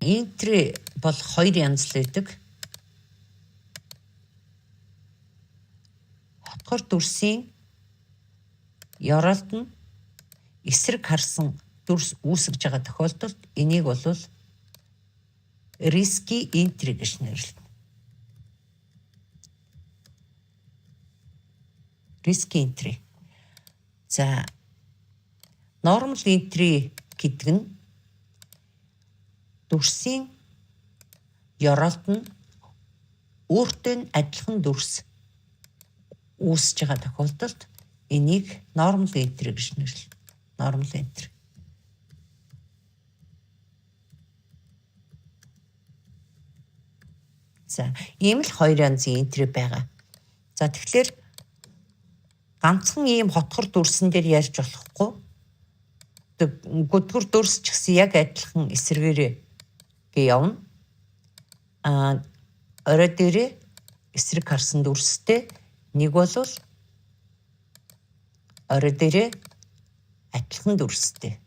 Entry бол хоёр янз л байдаг. Хотгор дүрсийн ёроолд нь эсрэг харсан дүрс үүсгэж байгаа тохиолдолд энийг бол risky entry гэж нэрлэнэ. Risky entry. За, normal entry гэдэг нь дүрсийн ёроолд нь өөртөө нь адилхан дүрс үүсэж байгаа тохиолдолд энийг normal entry гэж нэрлэнэ. Normal entry. За, ийм л хоёр янзын entry байгаа. За, тэгэхээр ганцхан ийм хотхор дүрсэн дээр ярьж болохгүй. Гүдгүр дүрс ч гэсэн яг адилхан эсрэгээрээ гээ явна. Орой дээрээ эсрэг харсан дүрстэй нэг бол орой дээрээ адилхан дүрстэй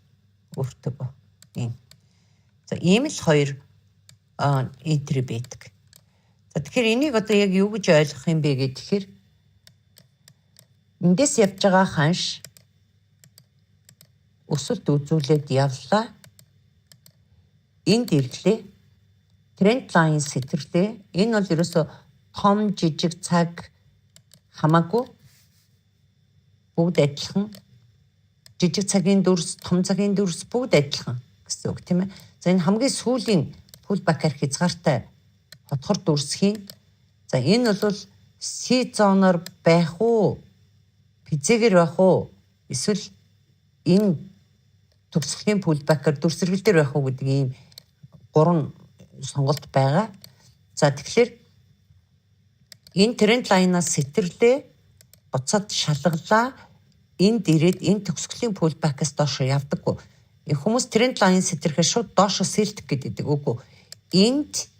өөртөө ийм. За, ийм л хоёр entry байдаг. За, тэгэхээр энийг одоо яг юу гэж ойлгох юм бэ гэхээр эндээс явж байгаа ханш өсөлт үзүүлээд явлаа. Энд ирлээ. Trend line сэтэрлээ. Энэ бол ерөөсө том жижиг цаг хамаагүй бүгд адилхан. Жижиг цагийн дүрс, том цагийн дүрс бүгд адилхан гэсэн үг, тийм ээ. За, энэ хамгийн сүүлийн pullback-аар хязгаартай хотхор дүрсхийн. За, энэ бол C zone-оор байх уу? Хэзээгээр байх уу? Эсвэл энэ төгсгөлийн pullback-аар дүрсэргэл дээр байх уу гэдэг ийм гурван сонголт байгаа. За, тэгэхээр энэ trend line-аас сэтэрлээ, буцаад шалгалаа. Энд ирээд энэ төгсгөлийн pullback-аас доош явдаггүй. Хүмүүс trend line сэтрэхээр шууд доошо sell-дэх гэдэг. Үгүй. Энд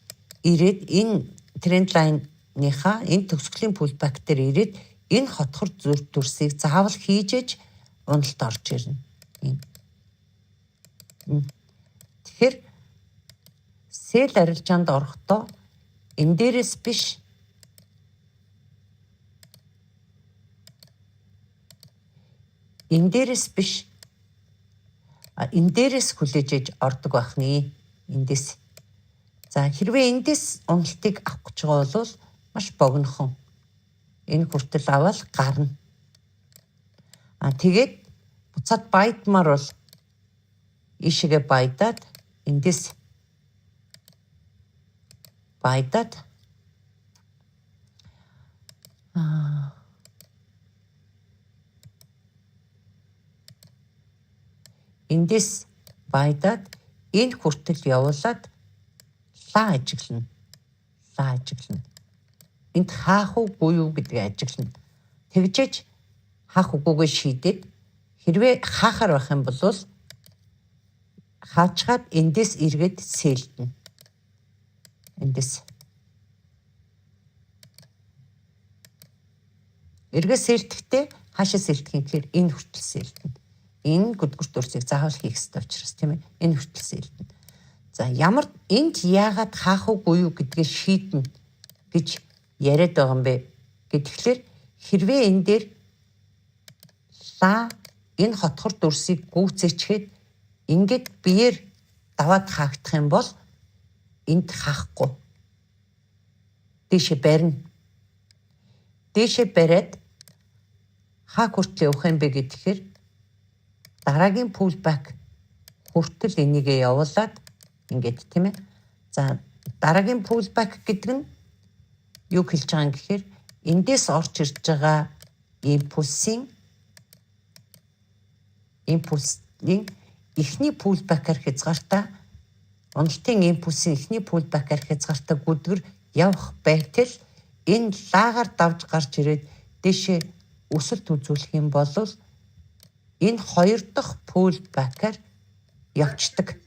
ирээд энэ trend line-ийнхаа энэ төгсгөлийн pullback дээр ирээд энэ хотхор дүрсийг заавал хийжээж уналт орж ирнэ. Энэ. Тэгэхээр sell арилжаанд орохдоо энэ дээрээс биш, энэ дээрээс биш, энэ дээрээс хүлээж ээж ордог байх нэ. Эндээс. За, хэрвээ эндээс уналтыг авах гэж байгаа бол маш богинохон энэ хүртэл аваад гарна. А тэгээд буцаад buy-дамаар бол ийшээгээ buy-даад, эндээс buy-даад эндээс buy-даад энэ хүртэл явуулаад лаа ажиглана. Лаа ажиглана. Энд хаах уугүй юу гэдгийг ажиглана. Тэгжээж хаах үгүйгээ шийдээд, хэрвээ хаахаар байх юм бол хаачгаад эндээс эргээд sell-дэнэ. Эндээс. Эргээ sell-дэхдээ хаашаа sell-дэх юм гэхээр энэ хүртэл sell-дэнэ. Энэ гүдгүр дүрсийг заавал хийх ёстой учраас, тийм ээ. Энэ хүртэл sell-дэнэ. За, ямар энд яагаад хаах уугүй юу гэдгээ шийднэ гэж яриад байгаа юм бэ гэхээр хэрвээ энэ дээр лаа энэ хотхор дүрсийг гүйцээчгээд ингээд биеэр даваад хаагдах юм бол энд хаахгүй. Дээшээ барина. Дээшээ бариад хаа хүртэл явах юм бэ гэхээр дараагийн pullback хүртэл энийгээ явуулаад ингээд, тийм ээ. За, дараагийн pullback гэдэг нь юу хэлж байгаа юм гэхээр эндээс орж ирж байгаа импульсийн эхний pullback-аар хязгаартай, уналтын импульсийн эхний pullback-аар хязгаартай гүдгэр явах байтал энэ лаагаар давж гарч ирээд дээшээ өсөлт үзүүлэх юм бол энэ хоёр дахь pullback-аар явцдаг.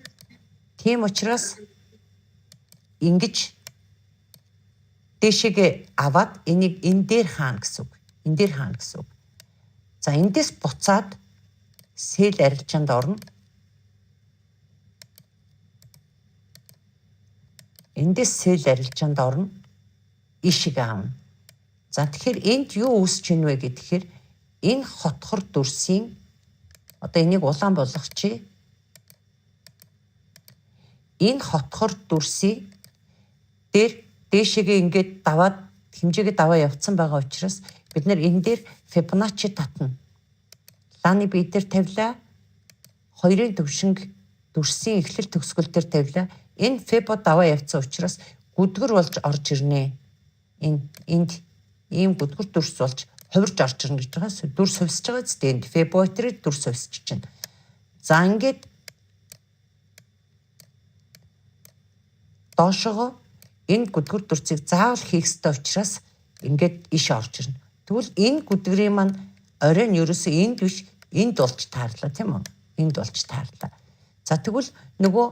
Тийм учраас ингэж дээшээгээ аваад энийг энэ дээр хаана гэсэн үг. Энэ дээр хаана гэсэн үг. За, эндээс буцаад sell арилжаанд орно. Эндээс sell арилжаанд орно. Ишиг аавна. За, тэгэхээр энд юу үүсэж ийн вэ гэхээр энэ хотхор дүрсийн, одоо энийг улаан болгочих. Энэ хотхор дүрсийн дээр дээшээгээ ингээд даваад, хэмжээгээ даваа явцсан байгаа учраас бид нар энэ дээр Fibonacci татна. Лааны бие дээр тавилаа. Хоёрын төвшинг дүрсийн эхлэл төгсгөл дээр тавилаа. Энэ Fibo даваа явцсан учраас гүдгэр болж орж ирнэ. Энэ энд ийм гүдгэр дүрс болж хувирж орж ирнэ гэж байгаа. Дүрс хувьсаж байгаа зү, энд Fibo дээр дүрс хувьсаж чинь. За, ингээд доошогоо энэ гүдгэр дүрсийг заавал хийх ёстой учраас ингээд иш орж ирнэ. Тэгвэл энэ гүдгэрийн маань оройн ерөөсөө энд биш, энд болж таарлаа, тийм үү? Энд болж таарлаа. За, тэгвэл нөгөө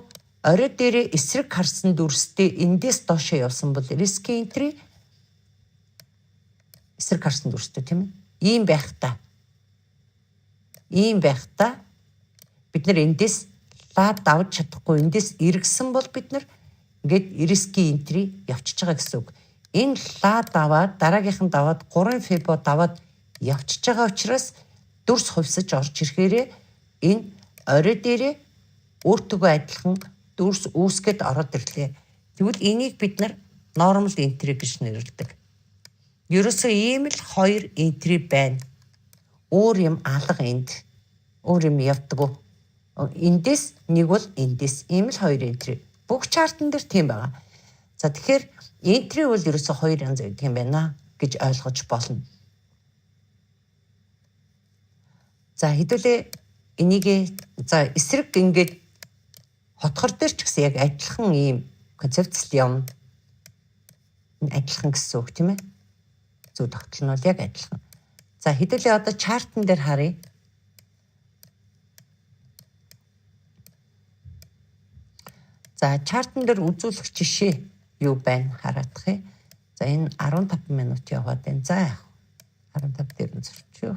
орой дээрээ эсрэг харсан дүрстэй эндээс доошоо явсан бол risky entry, эсрэг харсан дүрстэй, тийм ээ. Ийм байх та. Ийм байх та бид нар эндээс лаа давж чадахгүй, эндээс эргэсэн бол бид нар ингээд risky entry явчихж байгаа гэсэн үг. Энэ лаа даваад, дараагийнх нь даваад, 3 Fibo даваад явчихж байгаа учраас дүрс хувьсаж орж ирэхээрээ энэ орой дээрээ өөртөөгөө адилхан дүрс үүсгээд ороод ирлээ. Тэгвэл энийг бид нар normal entry гэж нэрлэдэг. Ерөөсөө ийм л хоёр entry байна. Өөр юм алга энд. Өөр юм явдаггүй. Эндээс нэг бол эндээс ийм л хоёр entry. Бүх chart ан дээр тийм байгаа. За, тэгэхээр entry бол ерөөсөө хоёр янз байдаг юм байна гэж ойлгож болно. За, хэдүүлээ энийг, за, эсрэг ингээд хотхор дээр ч гэсэн яг адилхан ийм концепц л явна. Энэ адилхан гэсэн үг, тийм ээ. Зөв тогтол нь бол яг адилхан. За, хэдүүлээ одоо chart ан дээр харъя. За, chart ан дээр үзүүлэх жишээ юу байна, хараадах юм. За, энэ 15 минут яваад байна. За, яг 15 дээр нь зурчих.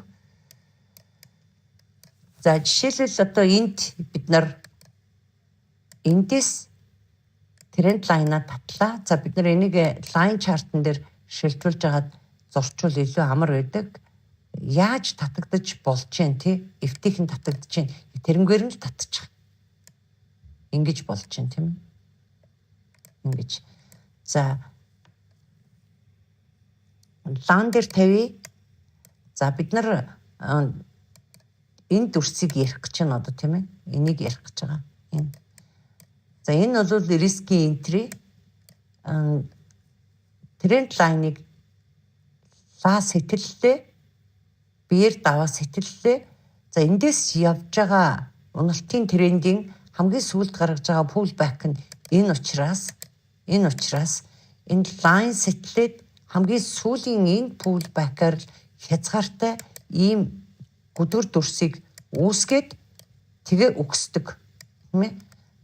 За, жишээлбэл одоо энд бид нар эндээс trend line аа татлаа. За, бид нар энийг line chart ан дээр шилжүүлж хагаад зурчвал илүү амар байдаг. Яаж татагдаж болж гин тий? Эвтэйхэн татагдаж гин. Тэрнгээр нь л татчих. Ингэж болж гин, тийм ээ. Ингэж. За, лаан дээр тавья. За, бид нар энэ дүрсийг ярих гэж байна одоо, тийм ээ. Энийг ярих гэж байгаа. Энэ. За, энэ бол risky entry, trend line ыг лаа сэтэллээ. Биеэр даваа сэтэллээ. За, эндээс явж байгаа уналтын трендийн хамгийн сүүлд гаргаж байгаа pullback нь энэ учраас энэ line сэтлээд хамгийн сүүлийн энэ pullback-аар хязгаартай ийм гүдгэр дүрсийг үүсгээд тэгээ өгсдөг, тийм ээ.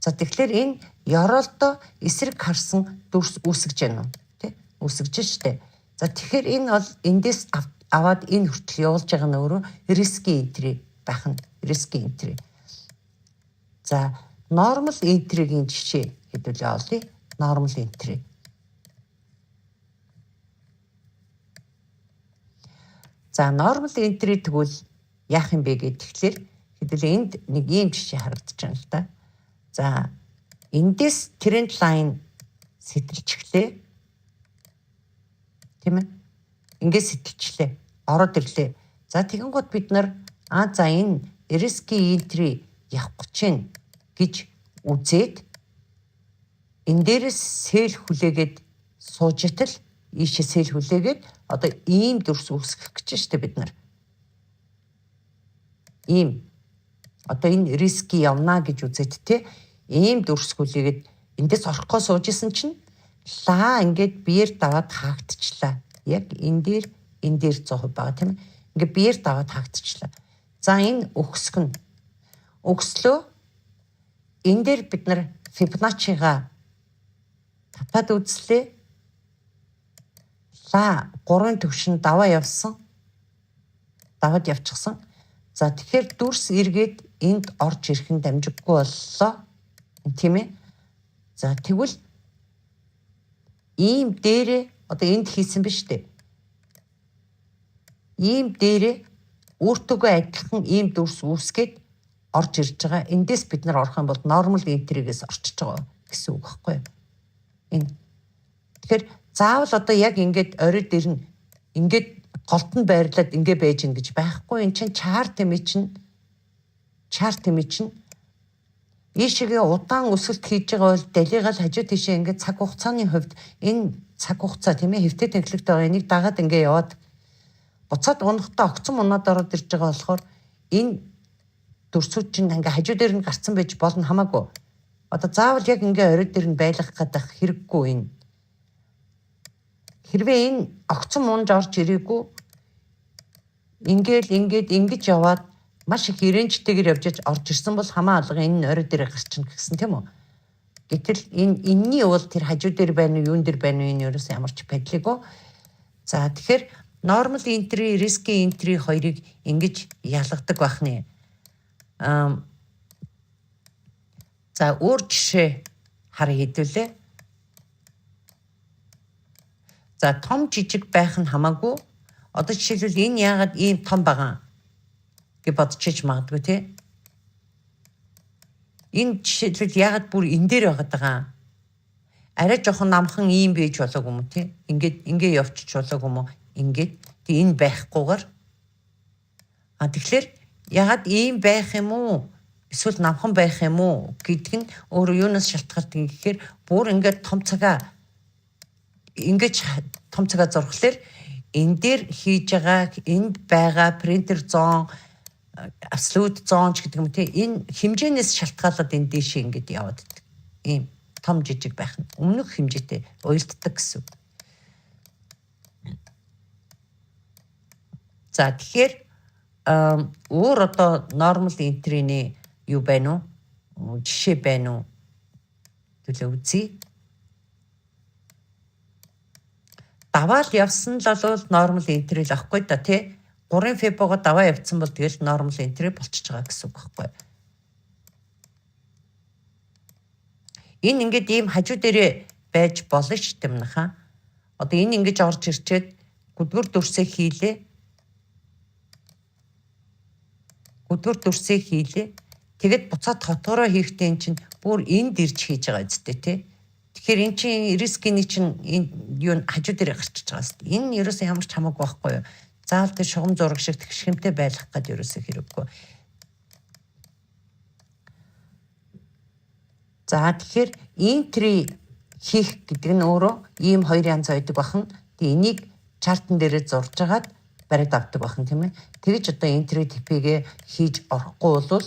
За, тэгэхээр энэ ёроолдоо эсрэг харсан дүрс үүсгэж байна уу? Тэ? Үүсгэж штэ. За, тэгэхээр энэ бол эндээс аваад энэ хүртэл явуулж байгаа нь өөрөө risky entry байх нь, risky entry. За, normal entry-гийн жишээ хэдүүлээ олъё. Normal entry. За, normal entry тэгвэл яах юм бэ гэхээр хэдүүлээ энд нэг ийм жишээ харагдаж байна л да. За, эндээс trend line сэтэлчихлээ. Тийм ээ. Ингээд сэтэлчлээ. Ороод ирлээ. За, тэгэнгүүт бид нар за, энэ risky entry явах гэж байна гэж үзээд энэ дээрээс sell хүлээгээд сууж итэл ийшээ sell хүлээгээд одоо ийм дүрс үүсгэх гэж штэ бид нар. Ийм одоо энэ risky явна гэж үзээд те, ийм дүрс хүлээгээд эндээс орохгүй сууж исэн чинь лаа ингээд биеэр даваад хаагдчихлаа. Яг энэ дээр 100% байгаа, тийм ээ. Ингээд биеэр даваад хаагдчихлаа. За, энэ өгсгөн. Өгслөө энэ дээр бид нар Fibonacci-га татаад үзлээ. Лаа гурван төвшин даваа явсан. Даваад явчихсан. За, тэгэхээр дүрс эргээд энд орж ирэх нь дамжиггүй боллоо. Тийм ээ. За, тэгвэл Ийм дээрээ одоо энд хийсэн биз дээ. Ийм дээрээ өөртөөгөө адилхан ийм дүрс үүсгээд орж ирж байгаа. Эндээс бид нар орох юм бол normal entry-гээс орчиж байгаа гэсэн үг байхгүй юу? Энэ. Тэгэхээр заавал одоо яг ингээд орой дээр нь ингээд голд нь байрлаад ингээ байж гин гэж байхгүй. Эн чинь chart юм чинь, chart юм чинь ийшээгээ удаан өсөлт хийж байгаа бол далигаал хажуу тийшээ ингээд цаг хугацааны хувьд, энэ цаг хугацаа, тийм ээ, хэвтэй тэнхлэгтэй байгаа, энийг дагаад ингээ яваад буцаад унахдаа огцон унаад ороод ирж байгаа болохоор энэ дүрсүүд чинь ингээ хажуу дээр нь гарцсан байж болно, хамаагүй. Одоо заавал яг ингээ орой дээр нь байлгах гэдэг хэрэггүй энэ. Хэрвээ энэ огцон мунж орж ирээгүй, ингээл ингээд ингэж яваад маш их range-тэйгээр явж орж ирсэн бол хамаа алга энэ орой дээр гарчна гэсэн, тийм үү? Гэтэл энэ энэний бол тэр хажуу дээр байна уу, юун дээр байна уу, энэ ерөөсөө ямар ч падлийгөө. За, тэгэхээр normal entry, risky entry хоёрыг ингэж ялгадаг байх нэ. За, өөр жишээ харъя хэдүүлээ. За, том жижиг байх нь хамаагүй. Одоо жишээлбэл, энэ яагаад ийм том байгаа гэж бодчихж магадгүй, тий. Энэ жишээлбэл яагаад бүр энэ дээр байгаад байгаа. Арай жоохон намхан ийм байж болоог юм уу, тий. Ингээд ингээ явчих болоог юм уу? Ингээд тэг энэ байхгүйгээр. А тэгэхээр яагаад ийм байх юм уу? Эсвэл намхан байх юм уу гэдг нь өөрөө юунаас шалтгаалдаг гэхээр бүр ингээд том цагаа, ингэж том цагаа зурхлаар энэ дээр хийж байгаа, энд байгаа printer zone, absolute zone ч гэдэг юм, тий, энэ хэмжээнээс шалтгаалаад энэ дээшээ ингэж яваад байдаг. Ийм том жижиг байх нь өмнөх хэмжээтэй уялддаг гэсэн үг. За, тэгэхээр өөр одоо normal entry-ний юу байна уу? Жишээ байна уу? Төлөө үзье. Даваал явсан л бол normal entry л ахгүй да, тий. 3 Fibo-го даваа явцсан бол тэгэл normal entry болчихж байгаа гэсэн үг байхгүй. Энэ ингээд ийм хажуу дээрээ байж болно шүү дээ манайхаа. Одоо энэ ингэж орж ирчээд гүдгэр дүрсээ хийлээ. Гүдгэр дүрсээ хийлээ. Тэгэд буцаад хотгороо хийхдээ эн чинь бүр энд ирж хийж байгаа үстэй, тий. Тэгэхээр эн чинь risk-ний чинь энэ юу хажуу дээр гарчиж байгаа үстэй. Энэ ерөөсөө ямар ч хамаагүй байхгүй юу? Заавал тэр шугам зураг шиг тэгшхэмтэй байлгах гээд ерөөсөө хэрэггүй. За, тэгэхээр entry хийх гэдэг нь өөрөө ийм хоёр янз байдаг бахан. Тэгээ энийг chart-н дээрээ зурж агаад бариад авдаг бахан, тийм ээ. Тэгэж одоо entry TP-гээ хийж орохгүй бол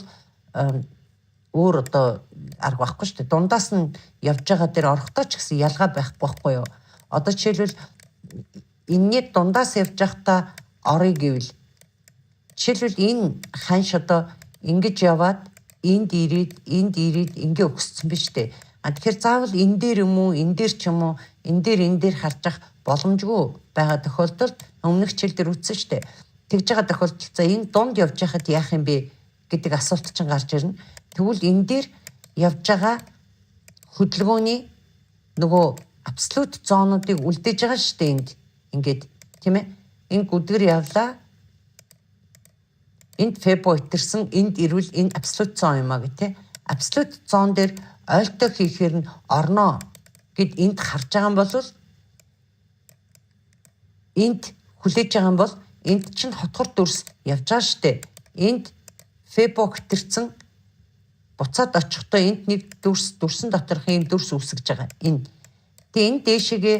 өөр одоо арга байхгүй шүү дээ. Дундаас нь явж байгаа дээр орохдоо ч гэсэн ялгаа байхгүй байхгүй юу? Одоо жишээлбэл, энэний дундаас явж байхдаа орё гэвэл, жишээлбэл, энэ ханш одоо ингэж яваад энд ирээд, энд ирээд ингээ өгссөн биз дээ. А тэгэхээр заавал энэ дээр юм уу, энэ дээр ч юм уу, энэ дээр, энэ дээр харж ах боломжгүй байгаа тохиолдолд өмнөх хичээл дээр үтсэн шүү дээ. Тэгж байгаа тохиолдолд за энэ дунд явж байхад яах юм бэ гэдэг асуулт чинь гарч ирнэ. Тэгвэл энэ дээр явж байгаа хөдөлгөөний нөгөө absolute zone-уудыг үлдээж байгаа шүү дээ энд. Ингээд, тийм ээ. Энэ гүдгэр явлаа. Энд Fibo итэрсэн, энд ирвэл энэ absolute zone юм а гэх тээ. Absolute zone дээр ойлтой хийхээр нь орноо гэд энд харж байгаа юм бол, энд хүлээж байгаа юм бол энд чинь хотгор дүрс явж байгаа штэ. Энд Fibo хэтэрсэн, буцаад очихдоо энд нэг дүрс, дүрсэн доторх ийм дүрс үүсгэж байгаа. Энэ. Тэгээ энэ дээшээгээ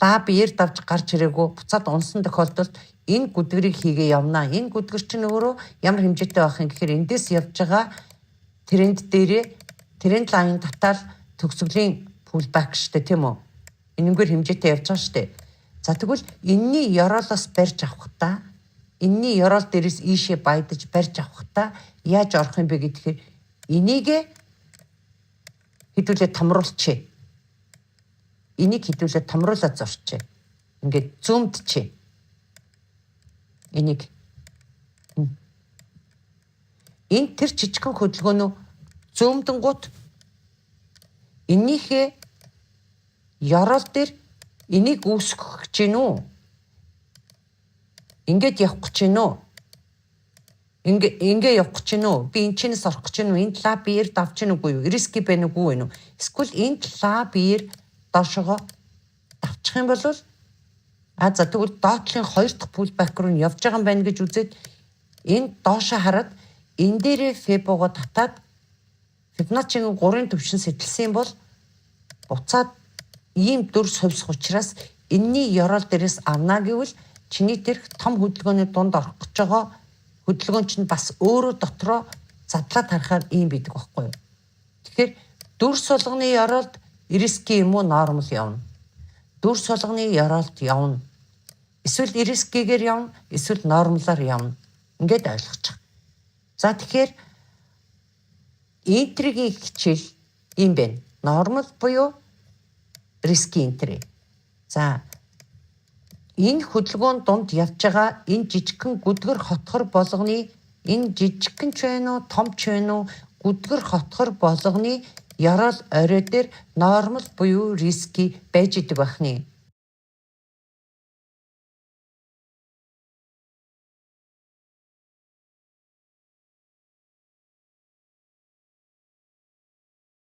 лаа биеэр давж гарч ирээгүй буцаад унсан тохиолдолд энэ гүдгэрийг хийгээ явнаа. Энэ гүдгэр чинь өөрөө ямар хэмжээтэй байх юм гэхээр эндээс явж байгаа тренд дээрээ trend line татаал төгсгөлийн pullback штэ, тийм үү? Энэнгээр хэмжээтэй явж байгаа штэ. За, тэгвэл энэний ёроолоос барьж авахдаа, энэний ёроол дээрээс ийшээ байдаж барьж авахдаа яаж орох юм бэ гэхээр энийгээ хэдүүлээ томруулчихъя. Энийг хэдүүлээ томруулаад зурчээ. Ингээд зүүмдчихэ. Энийг энэ тэр жижигхэн хөдөлгөөнөө зөөмдөнгүүт эннийхээ Ёроол дээр энийг үүсгэх гэж гин үү? Ингээд явах гэж гин үү? Ингээ явах гэж гин үү? Би энэ чинээс орох гэж гин үү? Энэ лаа биеэр давж гин үгүй юу? Risky байна уугүй вэ? Эсвэл энэ лаа биеэр доошогоо давчих юм бол за, тэгвэл доотлын хоёр дахь pullback руу явж байгаа юм байна гэж үзээд, энэ доошоо хараад, энэ дээрээ Fibo-го татаад, Fibonacci-гийн 3-ын төвшин сэтэлсэн бол буцаад ийм дүр хувьсах учраас энэний ёроол дээрээс авна гэвэл чиний тэр том хөдөлгөөний дунд орох гэж байгаа хөдөлгөөн чинь бас өөрөө дотроо задлаад харахаар ийм бидэг байхгүй юу. Тэгэхээр дүр сулганы ёроолд risky юм уу, normal явна. Дүр сулганы ёроолд явна. Эсвэл risky-гээр явна, эсвэл normal-аар явна. Ингээд ойлгочих. За, тэгэхээр entry-гийн хичээл ийм байна. Normal буюу risky entry. За, энэ хөдөлгөөн дунд явж байгаа энэ жижигхэн гүдгэр хотхор болгоны, энэ жижигхэн ч байна уу, том ч байна уу, гүдгэр хотхор болгоны ёроол орой дээр normal буюу risky байж идэг байх нэ.